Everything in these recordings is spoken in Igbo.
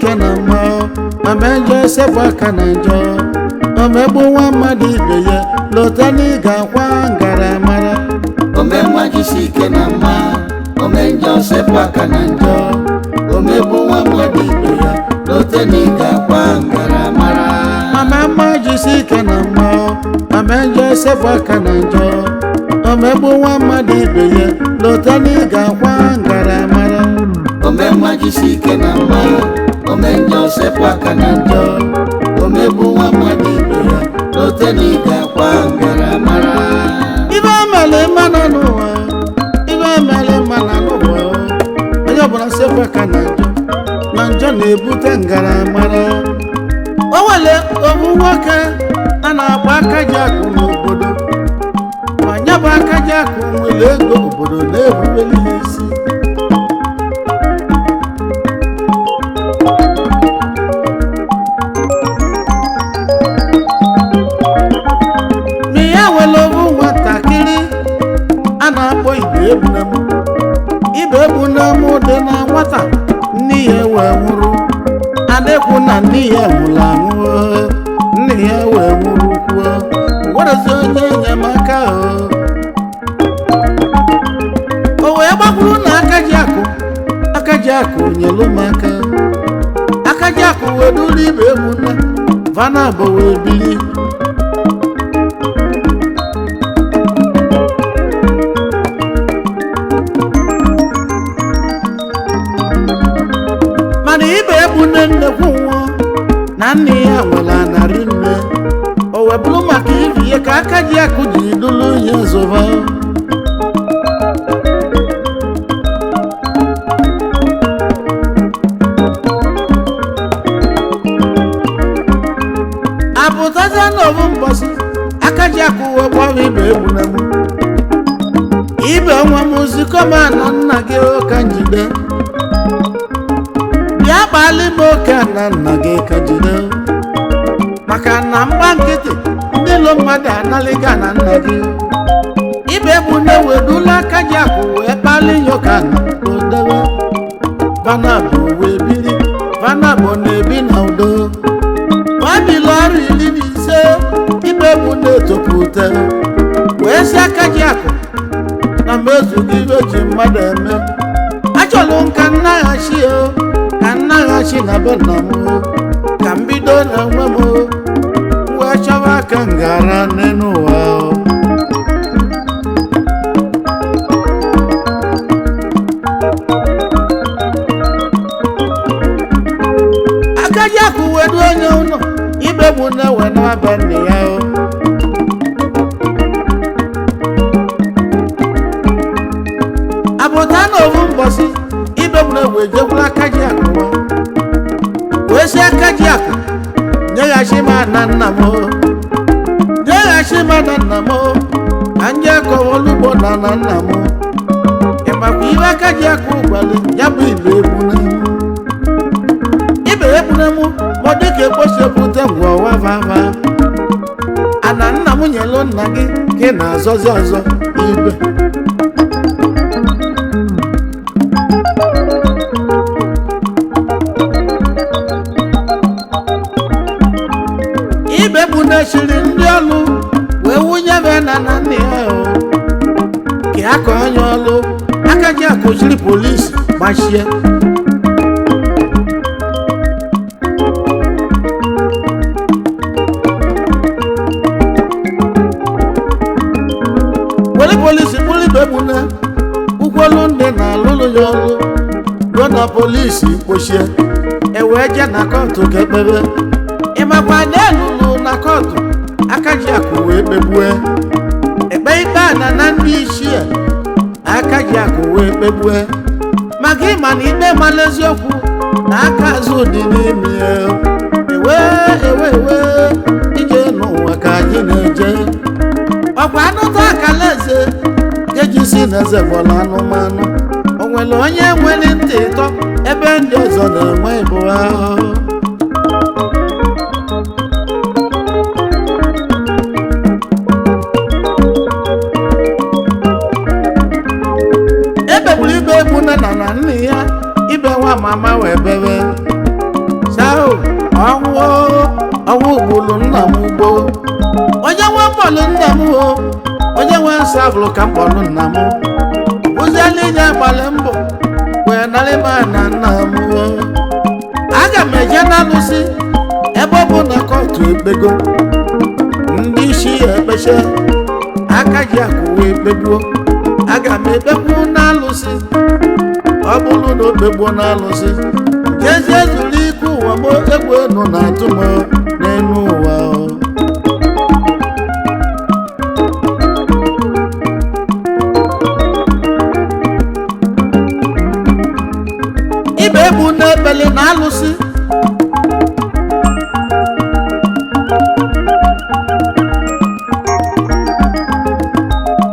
ike na mma, ome njọ esepụ aka na njọ, omegbu nwa mmadụ ibe ya lọta na ị ga-akwa ngaramara. Ome mma jisi ike na mma, ome njọ sepụ aka na njọ, omegbu nwa mmadụ ibe ya lote na ị ga-akwa ngaramara. Mama mma jisi ike na mma, ome njọ esepụ aka na njọ, omegbu nwa mmadụ ibe ya lọta na ị ga-akwa ngaramara. Ome mma jisi ike na mma, ome njọ sepụ aka na njọ, omegbu nwa mmadụ ibe ya lote na ị ga-akwa ngaramara. Ibe emele mmanụ n'ụwa, ibe emele mmanụ n'ụwa, onye ọbụla sepụ aka na njọ, na njọ na-ebute ngaramara. O nwere obu nwoke a na-akpọ Akajiakụ n'obodo, ma nya bụ Akajiakụ nwere ego obodo na-erubere ya isi. Ma ya nwere obu nwatakịrị a na-akpọ Ibe Egbunam. Ibe Egbunam dị na nwata, nne ya wee nwụrụ. Adekwu na nne ya nwụrụ anwụ, nne ya wee nwụrụ kwuo, nwerezi onye enyemaka. O wee gbakwuru na Akajiakụ. Akajiakụ nyelu m aka. Akajiakụ wee duru Ibe Egbunam vanabụ wee bili. Mana Ibe Egbune nnekwu nwụọ na nne ya nwere anarị nne, o wee bụrụ maka ibi ya ka Akajiakụ ji duru ya zụba. Apụtazie n'obu mbọsị, Akajiakụ wee gbawa Ibe Egbunam, ibe nwa m zikọma na nna gị ka njide bịa kpali m oke na nna gị ka jide, maka na mgba nkịtị ndị ilo mmadụ analịga na nna gị. Ibe Egbune wedula Akajiakụ wee kpali ya ụka na odebe vanabụ wee biri. Vanabụ na-ebi na udo babili ọrụ 15. Ibe Egbune topụta wee si Akajiakụ na mmezugo ibe ji mmadụ eme, achọrọ m ka nnaghachi o, ka nnaghachi na be nna m o, ka m bido na onwe m o, wee chọwa aka ngara n'elu ụwa o. Akajiakụ wee duo onye ụlọ, Ibe Egbune wee na-aba nne ya o. Apụta n'ofu mbọsị, Ibe Egbune wee jekwuru Akajiakụ wee sị Akajiakụ nyeghachi m ana nna m o, nyeghachi m ana nna m o, ka m jee kọwa olugbo na ana nna m. Ị makwa ibe Akajiakụ gwara ya bụ Ibe Egbunam? Ibe Egbunam ma ọ dịka ekposi ebute ngwa ọwa vava ana nna m nyelu nna gị ka ị na-azọzi ọzọ. Ibe Ibe Egbune chiri ndị ọlụ wee wunye be na na nna ya o, ka ya ka onye ọlụ. Akajiakụ chiri polisi gbachie. Were polisi kpụrụ Ibe Egbune ụkwụolu ndị na-alụlụ ya ọlụ ruo na polisi kpochie, e wee jee na kọtụ ka ekpebe. Ịmakwa na elulu na kọtụ, Akajiakụ wee kpegbue ekpe ikpe a na na ndị ichie. Akajiakụ wee kpegbue maka ịma na ikpe mara eziokwu na aka azụ dị n'ime ya. Ewe ewe ewe, ije n'ụwa ka anyị na-eje, ọkwa anụta akala eze keji si na eze bọla anụmanụ. O nwere onye nwere ntị ịtọ ebe ndị ọzọ na-enwe ịbụ ahụhụ. Ebegburu Ibe Egbune na na nne ya. Ibe nwa mama wee bebe. Mkpọlụ nna m gboo, onye nwe mkpọlụ nna m o, onye nwe nsabụlụ ka mkpọlụ nna m ụziela inye agbalị mbọ wee narị m na nna m o. Aga m eje n'alụsị ebe ọ bụ na kọtụ ekpego, ndị isi ya ekpeche, aka ji akụwa ekpegbuo. Aga m ekpekwu n'alụsị. Ọ bụrụ na o kpegbuo n'alụsị, jezie zuru ike ụwa m. Egwu enu na-atụ m n'elu ụwa o. Ibe egbu na-ekpeli na alụsị,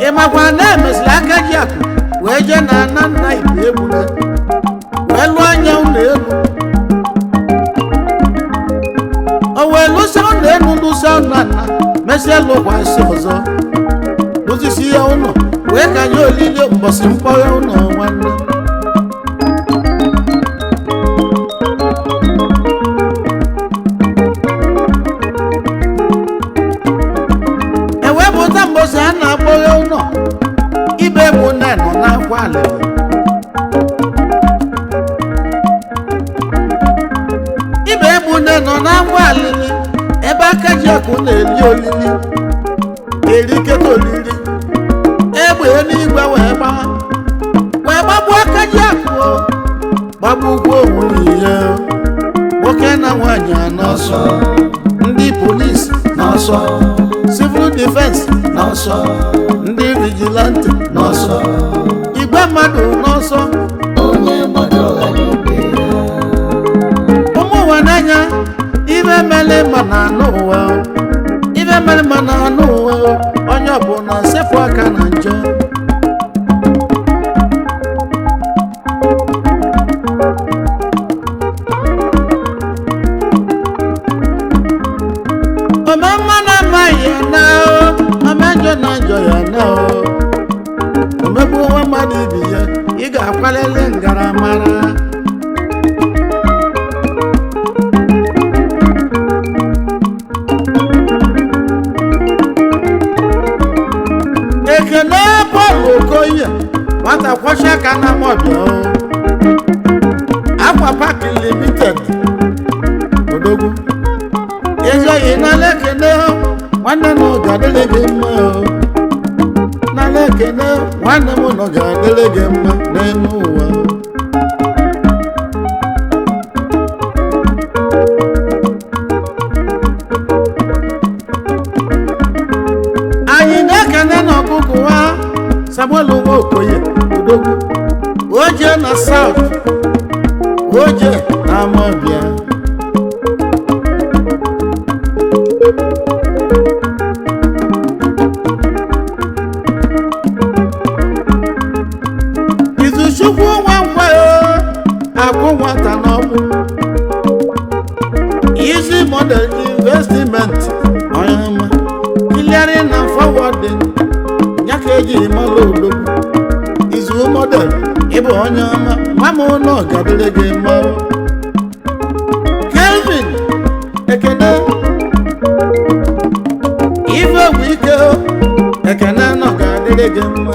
ị makwa na emesịrị aka ji akụ wee jee na ana nna ibe egbuna wee lụọ anya ụlọ elu. O wee lụsa ụlọ elu, lụsa ụlọ ana, mesịa lụkwasị ọzọ, lụsisi ya ụlọ wee ka nye olili mbọsị mkpọrọ ụlọ nwanne. Ewepụta mbọsị a na-akpọghe ụlọ, ibe bụ nne nọ n'akwa alịrị. Ibe bụ nne nọ n'akwa alịrị ebe aka ji akụ na-eli olili, eriketa olili, egbe eluigwe wee gbaa, wee gbagbuo aka ji akụ o, gbagbukwa onwe ya. Nwoke na nwaanyị anọsọ, ndị polisi n'ọsọ, civil defense n'ọsọ, ndị vigilante n'ọsọ, igwe mmadụ n'ọsọ. Onye gbado ọghara ibe ya. Ụmụ ụwa n'anya, ibe mere ma na anụ ụwa o. Ibe mere ma na anụ ụwa o. Onye ọbụla sepụ aka na njọ. Omemma na amaghị ya na o, omejọ na njọ ya na o, omegbu nwa mmadụ ibi ya, ị ga-akwalele ngaramara. Ekele Pọl Okoye, nwata kwọcha aka na mọbịa o, Akwa Park Limited, odogwu ezoghị n'ala. Ekene nwanne m, ga-adịrị gị mma o. N'ala ekene nwanne m nọ, ga-adịrị gị mma n'elu ụwa o. Anyị na-ekene n'ọgụgụ ha Samuel Nwokoye, odogwu oje na South oje na Amobia. Izuchukwu nwa nwa akụ nwata n'ọmụ, Easy Model Investment, onye ọma, clearing na forwarding ya ka eji mara odogwu. Izu Model, ịbụ onye ọma, mama ụlọ gadịrị gị mma. Kelvin Ekene, ife bụ ike, ekene nọ ga-adịrị gị mma.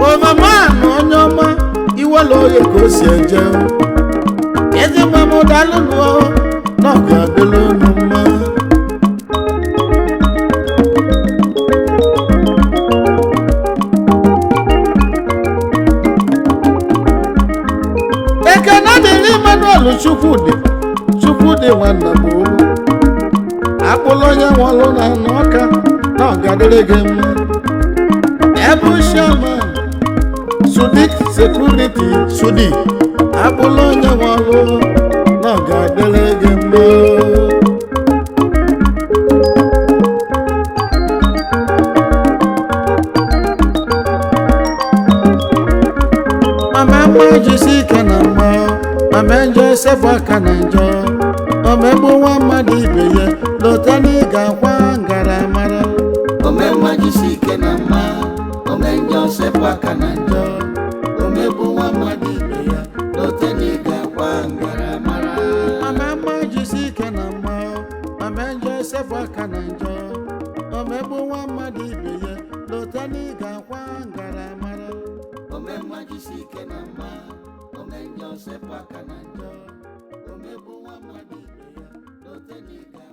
Omama na onye ọma iwela oye ka o si eje. Ezi mma dalụnụ na ọ ga-adịrị unu mma. Ekene dịrị Emmanuel Chukwudị, Chukwudị nwanna m olu akpụlụ onye nwụrụ na anụ ọka na ọ ga-adịrị gị mma. Ebe chairman Sudik Security, Sudi akpụlụ onye nwụrụ na ọ ga-adịrị gị mma. Mama mma, jisi ike na mma. Mama njọ, esepụ aka na njọ. Omegbu nwa mmadụ ibe ya, lọta na ị ga-akwa ngaramara. Omemma jisi ike na mma, omenjọ sepụ aka na njọ, omegbu nwa mmadụ ibe ya, lote na ị ga-akwa ngaramara. Mama mma, jisi ike na mma. Mama njọ, esepụ Sepụ aka na njọ. Omegbu nwa mmadụ ibe ya, lota na ị ga-akwa ngaramara. Omemma jisi ike na mma, omenjọ sepụ aka na njọ. Omegbu nwa mmadụ ibe ya, lote na ị.